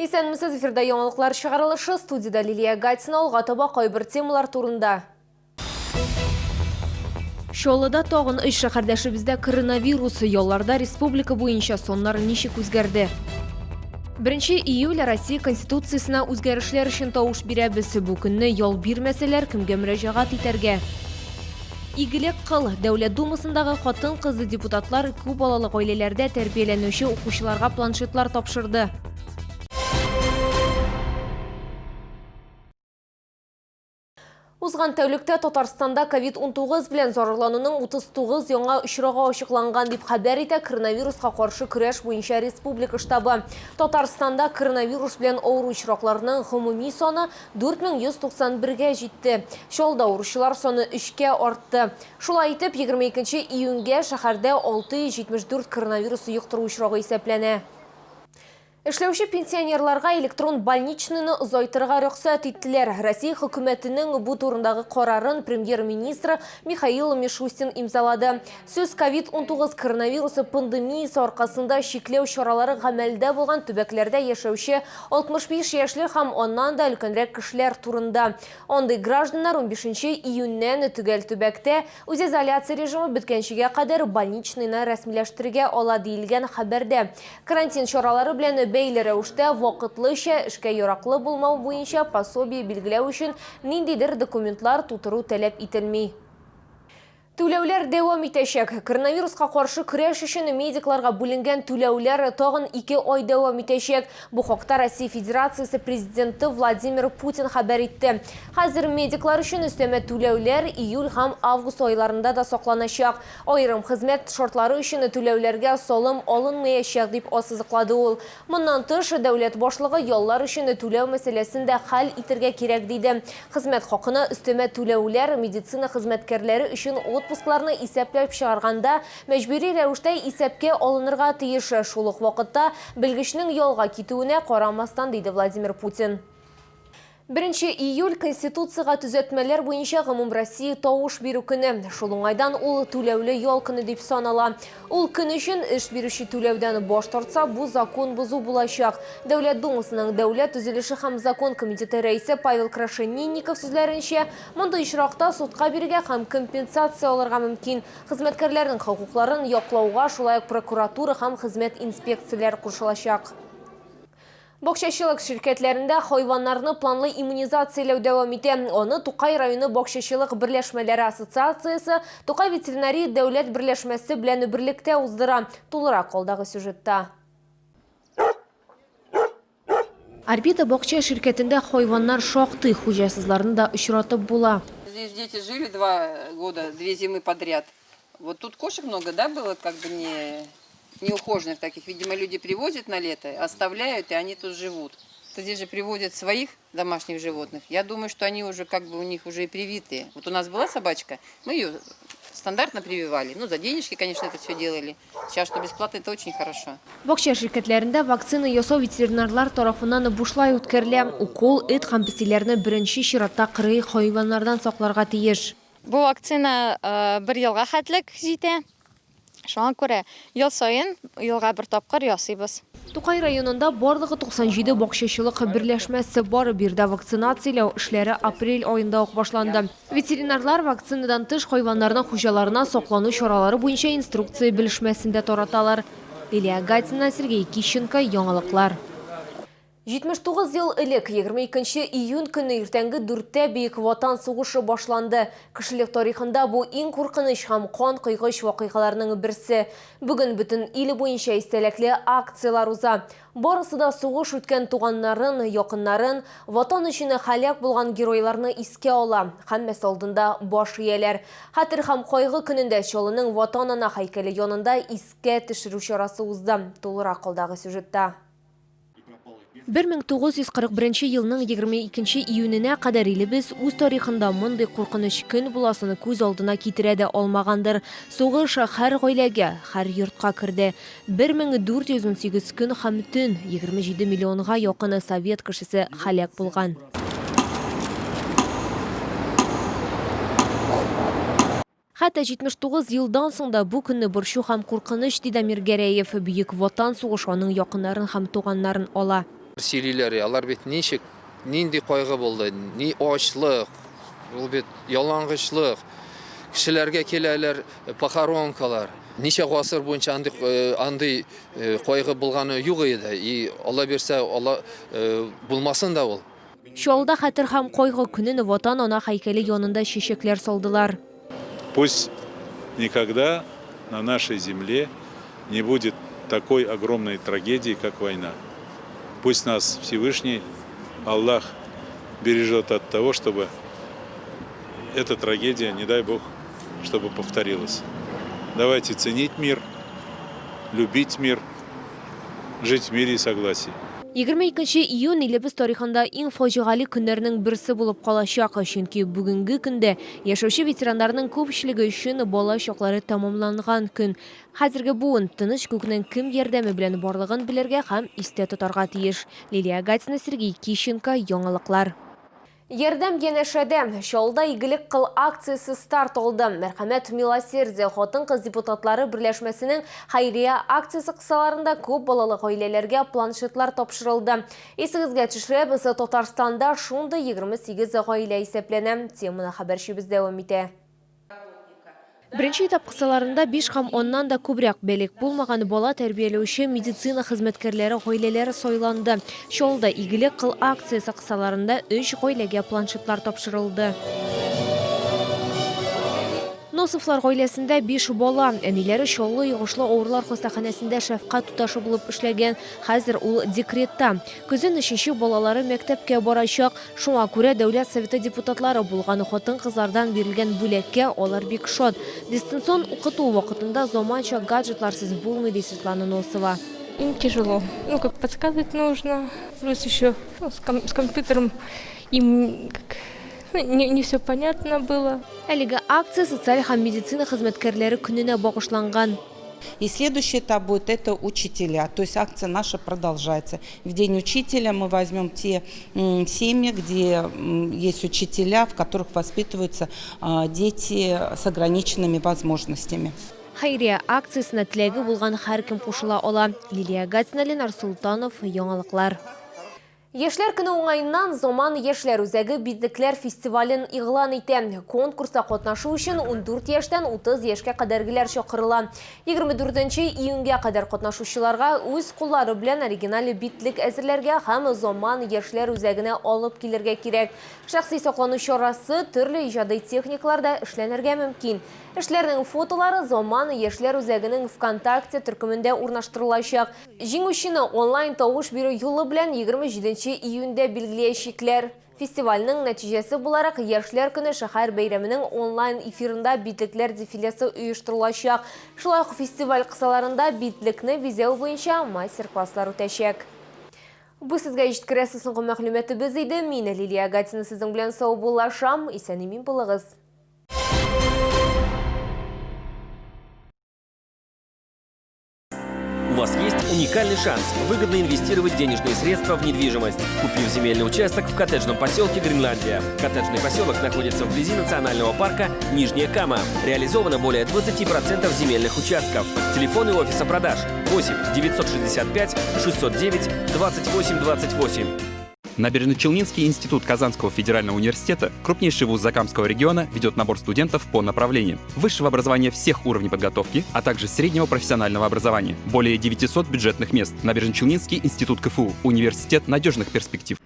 Исәнмесез, эфирда яңалыклар чыгарылышы, студиядә Лилия Гатина, алга таба кайбер темалар турында. Чаллыда тагын өч шәһәрдәшебездә коронавирус, ялларда республика буенча саннар ничек үзгәрде? 1 июль Россия Конституциясенә үзгәрешләр өчен тавыш бирәбез. Бу көнне ял бирмәсәләр, кемгә мөрәҗәгать итәргә? Игелек кыл! Дәүләт Думасындагы хатын-кыз депутатлар күп балалы гаиләләрдә тәрбияләнүче укучыларга планшетлар тапшырды. Узган тәүлектә Татарстанда ковид-19 белән зарарлануның 39 яңа очрагы ачыкланган, дип хәбәр итә коронавируска каршы көрәш буенча республика штабы. Татарстанда коронавирус белән авыру очракларының гомуми саны 4191 гә җитте. Чаллыда авыручылар саны өчкә артты. Шулай итеп, 22 июньгә шәһәрдә 674 коронавирус йоктыру очрагы исәпләнә. Эшләүче пенсионерларга электрон больничныйны озайтырга рөхсәт иттеләр. Россия хөкүмәтенең бу турындагы карарын премьер-министры Михаил Мишустин имзалады. Сүз ковид-19 коронавирусы пандемиясе аркасында чикләү чаралары гамәлдә булган төбәкләрдә яшәүче 65 яшьлек һәм аннан да өлкәнрәк кешеләр турында. Андый гражданнар унбишенче июньнән төгәл төбәктә үзизоляция режимы беткәнчегә кадәр больничныйны рәсмиләштерергә ала, диелгән хәбәрдә. Карантин чаралары белән бәйле рәвештә вакытлыча эшкә яраклы булмау буенча пособие билгеләү өчен ниндидер документлар тутыру таләп ителми. Түләүләр дәвам итәчәк. Коронавируска каршы көрәш өчен медикларга бүленгән түләүләр тагын ике ай дәвам итәчәк. Бу хакта Россия Федерациясе Президенты Владимир Путин хәбәр итте. Хәзер медиклар өчен өстәмә түләүләр июль һәм август айларында да сакланачак. Аерым хезмәт шартлары өчен түләүләргә салым алынмаячак, дип ассызыклады ул. Моннан тыш, дәүләт башлыгы яллар өчен түләү мәсьәләсен дә хәл итергә кирәк, диде. Хезмәт хакына өстәмә түләүләр медицина хезмәткәрләре өчен отпускларны исәпләп чыгарганда мәҗбүри рәвештә исәпкә алынырга тиеш, шул ук вакытта белгечнең ялга китүенә карамастан, диде Владимир Путин. Беренче июль, Конституциягә төзәтмәләр буенча гомумроссия тавыш бирү көне. Шул уңайдан ул түләүле ял көне дип санала. Ул көн өчен эш бирүче түләүдән баш тартса, бу закон бозу булачак. Дәүләт Думасының Дәүләт төзелеше һәм закон комитеты рәисе Павел Крашенинников сүзләренчә, мондый очракта судка бирергә һәм компенсация алырга мөмкин. Хезмәткәрләрнең хокукларын яклауга шулай ук прокуратура һәм хезмәт инспекцияләре кушылачак. Бакчачылык ширкәтләрендә хайваннарны планлы иммунизацияләү дәвам итә. Аны Тукай районы бакчачылык берләшмәләре ассоциациясе Тукай ветеринария дәүләт берләшмәсе белән берлектә уздыра. Тулырак алдагы сюжетта. Орбита бакча ширкәтендә хайваннар шактый, хуҗасызларны да очратып була. Здесь дети жили два года, две зимы подряд. Вот тут кошек много, да, было, как бы не неухоженных таких. Видимо, люди привозят на лето, оставляют, и они тут живут. Здесь же привозят своих домашних животных. Я думаю, что они уже как бы у них уже и привитые. Вот у нас была собачка, мы ее стандартно прививали. Ну, за денежки, конечно, это все делали. Сейчас, что бесплатно, это очень хорошо. Бакча ширкәтләрендә вакцина ясау ветеринарлар тарафыннан бушлай үткәрелә. Укол эт һәм песиләрне беренче чиратта кыргый хайваннардан сакларга тиеш. Бу вакцина бер елга хәтлек җитә. Шуңа күрә ел саен, елга бер тапкыр ясыйбыз. Тукай районында барлыгы 97 бакчачылык берләшмәсе бар. Биредә вакцинацияләү эшләре апрель аенда ук башланды. Ветеринарлар вакцинадан тыш хайваннарның хуҗаларына саклану чаралары буенча инструкция белешмәсен дә тараталар. Лилия Гатина, Сергей Кищенко, Яңалыклар. 79 ел элек, 22 нче июнь көнне иртәнге дүрттә Бөек Ватан сугышы башланды. Кешелек тарихында бу иң куркыныч һәм кан койгыч вакыйгаларның берсе. Бүген бөтен ил буенча истәлекле акцияләр уза. Барысы да сугыш үткән туганнарын, якыннарын, Ватан өчен һәлак булган геройларны искә ала, һәммәсе алдында баш ияләр. Хәтер һәм кайгы көнендә Чаллының Ватан-Ана һәйкәле янында искә төшерү чарасы узды. Тулырак алдагы сюжетта. 1941 елның 22 июненә кадәр илебез үз тарихында мондый куркыныч көн буласын күз алдына китерә дә алмагандыр. Сугыш һәр гаиләгә, һәр йортка керде. 1418 көн һәм төн, 27 миллионга якын совет кешесе һәлак булган. Хәтта 79 елдан соң да бу көнне борчу һәм куркыныч, ди Дамир Гәрәев. Бөек Ватан сугышы аның якыннарын һәм туганнарын ала. Сөйлиләр, алар бит ничек, нинди кайгы булды, ни ачлык, ул бит ялангачлык. Кешеләргә киләләр похоронкалар. Ничә гасыр буенча андый андый кайгы булганы юк иде. И Алла бирсә, Алла булмасын да ул. Чаллыда Хәтер һәм кайгы көнен Ватан ана һәйкәле янында чәчәкләр салдылар. Пусть никогда на нашей земле не будет такой огромной трагедии, как война. Пусть нас Всевышний Аллах бережет от того, чтобы эта трагедия, не дай Бог, чтобы повторилась. Давайте ценить мир, любить мир, жить в мире и согласии. 22 июнь илебез тарихында иң фаҗигале көннәрнең берсе булып калачак, чөнки бүгенге көндә яшәүче ветераннарның күпчелеге өчен бала чаклары тәмамланган көн. Хәзерге буын тыныч күкнең кем ярдәме белән барлыгын белергә һәм истә тотарга тиеш. Лилия Гатина, Сергей Кищенко, Яңалыклар. Ярдәм янәшәдә. Чаллыда Игелек кыл акциясе старт алды. Мәрхәмәт Милосердие хатын-кыз депутатлары берләшмәсенең хәйрия акциясе кысаларында күп балалы гаиләләргә планшетлар тапшырылды. Исегезгә төшерәбез, Татарстанда шундый 28 гаилә исәпләнә. Теманы хәбәрчебез дәвам итә. Беренче этап кысаларында биш һәм аннан да күбрәк балигъ булмаган бала тәрбияләүче медицина хезмәткәрләре гаиләләре сайланды. Чаллыда Игелек кыл акциясе кысаларында өч гаиләгә планшетлар тапшырылды. Носовлар гаиләсендә биш бала. Әниләре Чаллы йогышлы авырулар хастаханәсендә шәфкать туташы булып эшләгән. Хәзер ул декретта. Көзен өченче балалары мәктәпкә барачак. Шуңа күрә Дәүләт Советы депутатлары булган хатын-кызлардан бирелгән бүләккә алар бик шат. Дистанцион укыту вакытында заманча гаджетларсыз булмый, ди Светлана Носова. Им тяжело. Ну, как подсказывать нужно. Плюс еще, ну, с компьютером им как, ну, не все понятно было. Әлеге акция социаль һәм медицина хезмәткәрләре көненә багышланган. И следующий этап будет это учителя, то есть акция наша продолжается. В День учителя мы возьмем те семьи, где есть учителя, в которых воспитываются дети с ограниченными возможностями. Хәйрия акциясенә теләге булган һәркем кушыла ала. Лилия Гатина, Ленар Султанов, Яңалыклар. Яшьләр көне уңаеннан Заман яшьләр үзәге битлекләр фестивален игълан итә. Конкурста катнашу өчен 14 яшьтән 30 яшькә кадәргеләр чакырыла. 24 июньгә кадәр катнашучыларга үз куллары белән оригиналь битлек әзерләргә һәм Заман яшьләр үзәгенә алып килергә кирәк. Шәхси саклану чарасы төрле иҗади техникаларда эшләнергә мөмкин. Эшләрнең фотолары Заман яшьләр үзәгенең ВКонтакте төркемендә урнаштырылачак. Җиңүчене онлайн тавыш бирү юлы белән 27 июньдә билгеләячәкләр. Фестивальнең нәтиҗәсе буларак Яшьләр көне шәһәр бәйрәменең онлайн эфирында битлекләр дефилесы оештырылачак. Шулай ук фестиваль кысаларында битлекне бизәү буенча мастер-класслар үтәчәк. Бу сезгә җиткерәсе соңгы мәгълүматыбыз иде. Мин Лилия Гатина сезнең белән саубуллашам. Исән-имин булыгыз. У вас есть уникальный шанс выгодно инвестировать денежные средства в недвижимость, купив земельный участок в коттеджном поселке Гренландия. Коттеджный поселок находится вблизи национального парка Нижняя Кама. Реализовано более 20% земельных участков. Телефоны офиса продаж 8 965 609 28 28. Набережно-Челнинский институт Казанского федерального университета, крупнейший вуз Закамского региона, ведет набор студентов по направлениям высшего образования всех уровней подготовки, а также среднего профессионального образования. Более 900 бюджетных мест. Набережно-Челнинский институт КФУ. Университет надежных перспектив.